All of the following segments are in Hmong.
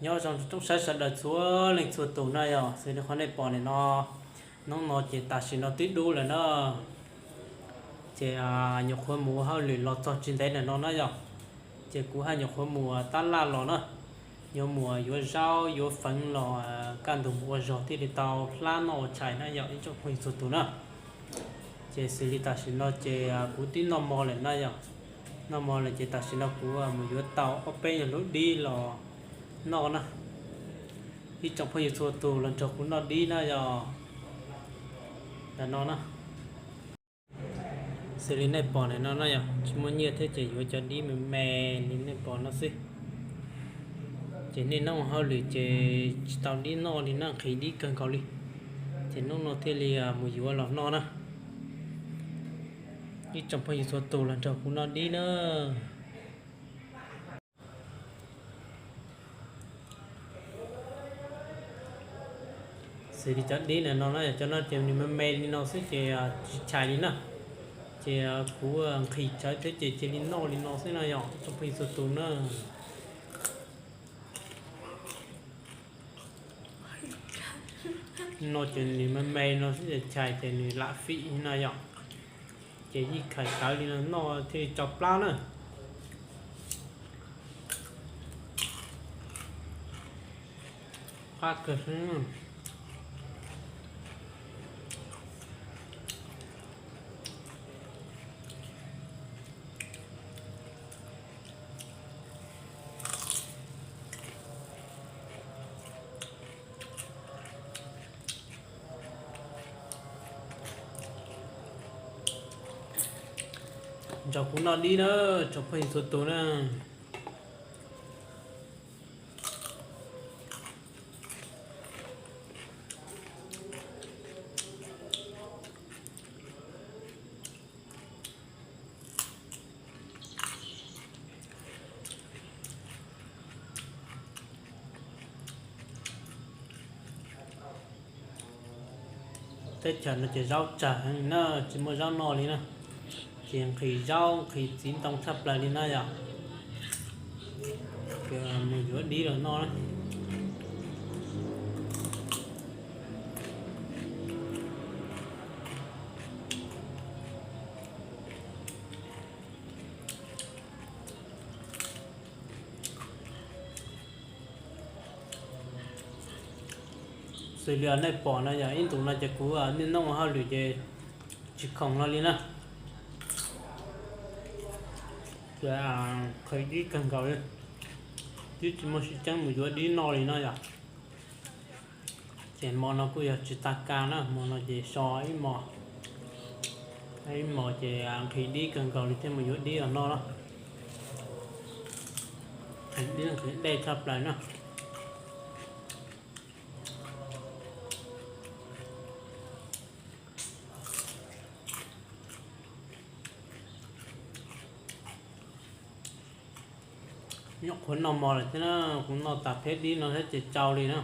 Nyob zoo roob saib sawv daws txhua leej txhua tus na yog, xws li qhov nej pom nim no, hnub no ces tam sim no twb dub lawm na. Ces nyuam qhuav mus ua hauj lwm los txog tsis ntev ntawm no na yog, ces kuv haj nyuam qhuav mus tab laj los na, yuav mus yuav zaub yuav feev los kaj ntug mus ua zog thiaj li tau hlab noj ua tshais na yog ib tsoom phooj ywg txhua tus na. Ces xws li tam sim no ces kuv twb noj mov lawm na yog, noj mov lawm ces tam sim no kuv mus yuav tau ob peb nyuag lub dib los noj na. Ib tsoom phooj ywg txhua tus los nrog kuv noj dib na yog, ntawm no na. Xws li nej pom ntawm no na yog, tsis muaj nyiaj thiab ces yuav cov dib me me li nej pom no xwb. Ces niaj hnub ua hauj lwm ces tsis tau dib noj li na, nqhis dib kawg nkaus li. Ces hnub no thiaj li mus yuav los noj na. Ib tsoom phooj ywg txhua tus los nrog kuv noj dib na. Xws li cov dib ntawm no na, cov no ces nws me me li no xwb ces tsis chais li na. Ces kuv nqhis tsawv thiab ces cia li noj li no xwb no yog ib tsoom phooj ywg txhua tus na. No ces nws me me no xwb ces chais ces nws lam fim no yom. Ces yeej khais tawv li no noj thiaj li tsau plab na. Qab kawg. Nrog kuv noj dib na, tsoom phooj ywg txhua tus na. Teb chaws no ces zaub tsawg heev na, tsis muaj zaub noj li na. Ces nqhis zaub nqhis txiv ntoo tshaj plaws li na yom. Ces mus yuav dib los noj na. Xws li nej pom no yog ib ntus no ces kuv niaj hnub ua hauj lwm ces tsis khoom no li na. Ces nqhis dib kawg nkaus li, twb tsis muaj sib ceeb mus yuav dib noj li no yom. Ces hmo no kuj yog tsis tag kis na, hmo no ces so ib hmos, ib hmos ces nqhis dib kawg nkaus li thiaj mus yuav dib los noj na. Nqhis dib nqhis dej tshaj plaws na. Nyuam qhuav noj mov lawm thiab na, kuv noj tas pheb dib no thiab ces tsau li na.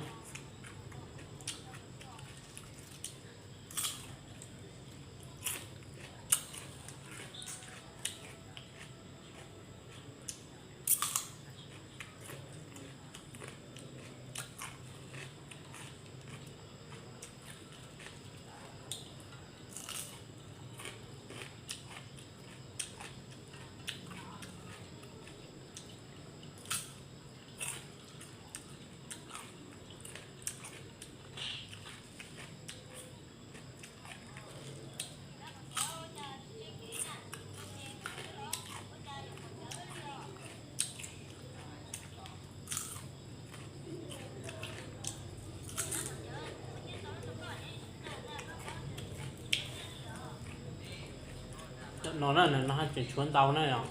Cov no na, no haj tseem tshuav ntau na yom.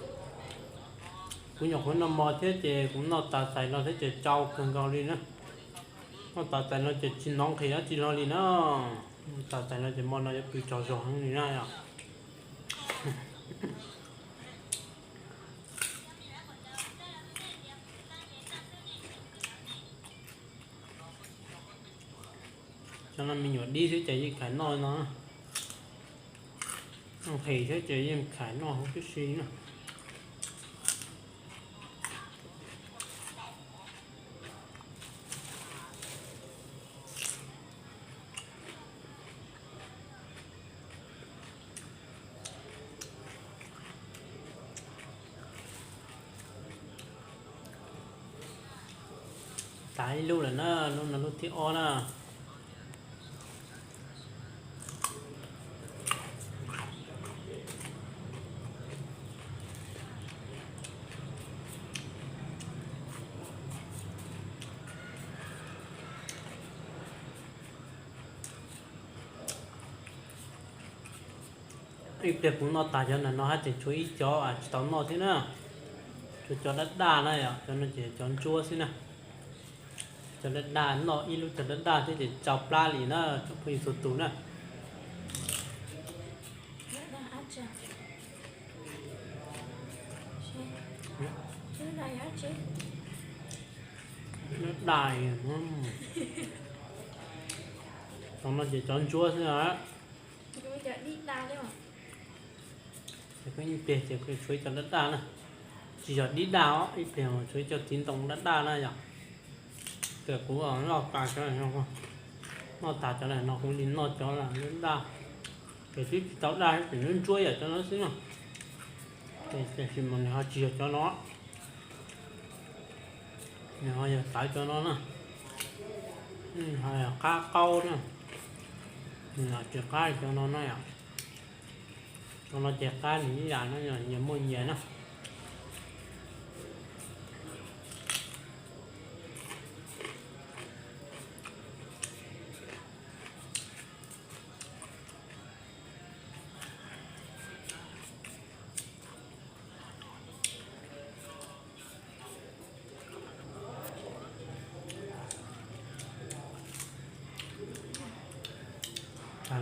Kuv nyuam qhuav noj mov thiab ces kuv noj tas txais no thiab ces tsau kawg nkaus li na. Noj tas txais no ces tsis hnov nqhis dab tsi hlo li na. Noj tas txais no ces hmo no yuav pw tsaug zog heev li na yom. Cov no me nyuam dib xwb ces yeej khaiv noj no. Nqhis thiab ces yeej khaiv noj huv tib si na. Tas ib lub lawm na, lub no lub thib ob na. Ib pliag kuv noj tas cov ntawm no hab tseem tshuav ib cov tsis tau noj thiab na. Tshuav cov daj daj na yom, cov no ces cov ntsuab xwb na. Cov daj daj, noj ib lub cov daj daj thiab ces tsau plab li na tsoom phooj ywg txhua tus na. Daj daj, cov no ces cov ntsuab xwb na. Ces ib pliag ces tshuav ib co daj daj na. Tsis yog dib daj os, ib pliag tshuav ib co txiv ntoo daj daj na yom. Ces kuv noj tas cov, noj tas cov no kuv li noj cov daj daj. Ces twb tsis tau daj, tseem ntsuab ntsuab yam cov no xwb na. Ces tiam sis mas nws ho tsis yog cov no, nws ho yog tawv cov no na. Ho yog qab qaub na, nws tsis qab cov no na yom. Cov no ces qab nws ib yam no, nyias muaj nyias na.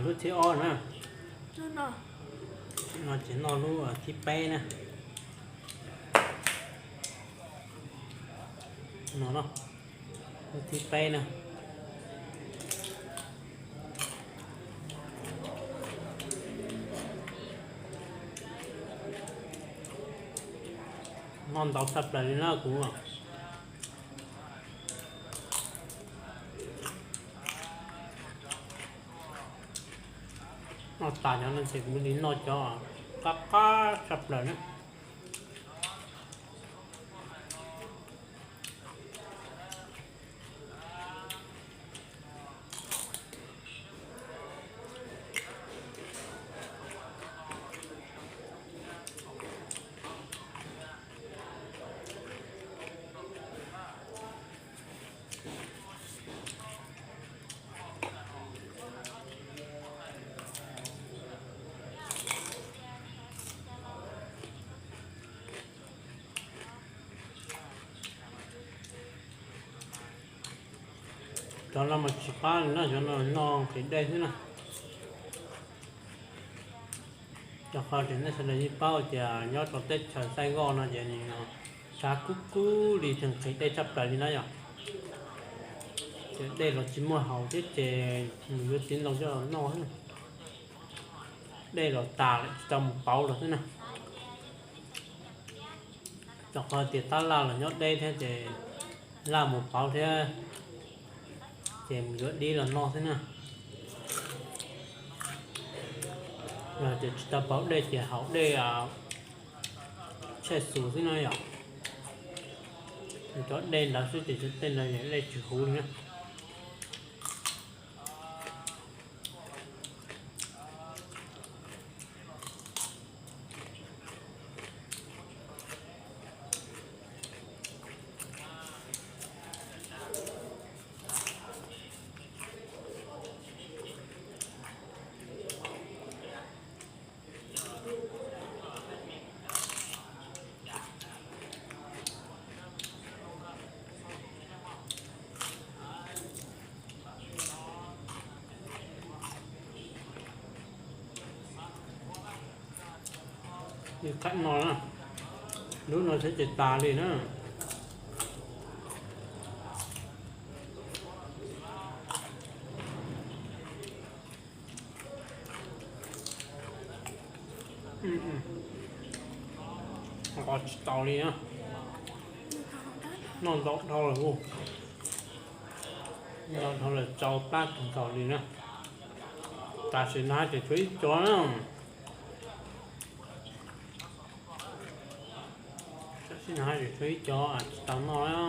Lub thib ob na. No ces noj lub thib peb na. No, lub thib peb na. Noj ntau tshaj plaws li na kuv. Noj tas cov no ces kuv li noj cov qab qab tshaj plaws na. Cov no mas tsis qab li na, cov no noj nqhis dej xwb na. Rau qhov tias nej sawv daws yeej paub tias nyob rau teb chaws Thaib Nkaus no ces nws tshav kub kub li, nqhis dej tshaj plaws li na yom. Ces dej los tsis muaj haus thiab ces mus yuav txiv ntoo coj los noj xwb. Dej los tas lawm tsis tau mus pauv los xwb na. Rau qhov tias tab laj los nyob deb thiab ces laj mus pauv thiab, ces mus yuav dib los noj xwb na. Yog tias tsis tau pauv dej ces haus dej tshaj xus xwb no yom. Cov dej ntawd xwb ces cov dej ntawd dej tsis huv li na. Li qab no na, lub no thiab ces tas li na. Nqos tsis tau li na. Noj ntau dhau lawm, noj ntau dhau lawm tsau plab kawg nkaus li na. Tam sim no ces tshuav ib co na. Tam sim no ces tshuav ib co tsis tau noj na.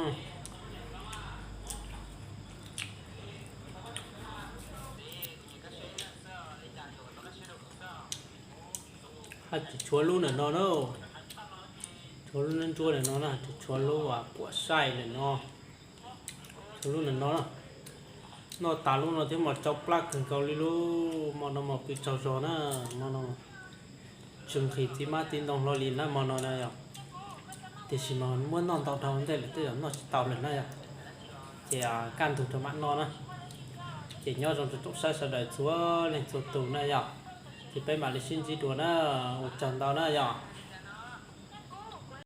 Tsis tshuav lub ntawm no na, tshuav lub ntsuab ntsuab ntawm no na, tsis tshuav lub uas puam saib ntawm no, tshuav lub ntawm no na. Noj tas lub no thiab mas tsau plab kawg nkaus li lauj, hmo no mas pw tsaug zog na, hmo no tsis nqhis txiv hmab txiv ntoo hlo li na hmo no na yom. Tiam sis mas muab noj ntau dhau ntej lawm tej zaum noj tsis tau lawm na yom. Ces kaj ntug rau mam noj na. Ces nyob zoo rau tsoom saib sawv daws txhua leej txhua tus na yom. Ces peb mam li sib ntsib dua na, ua tsaug ntau na yom.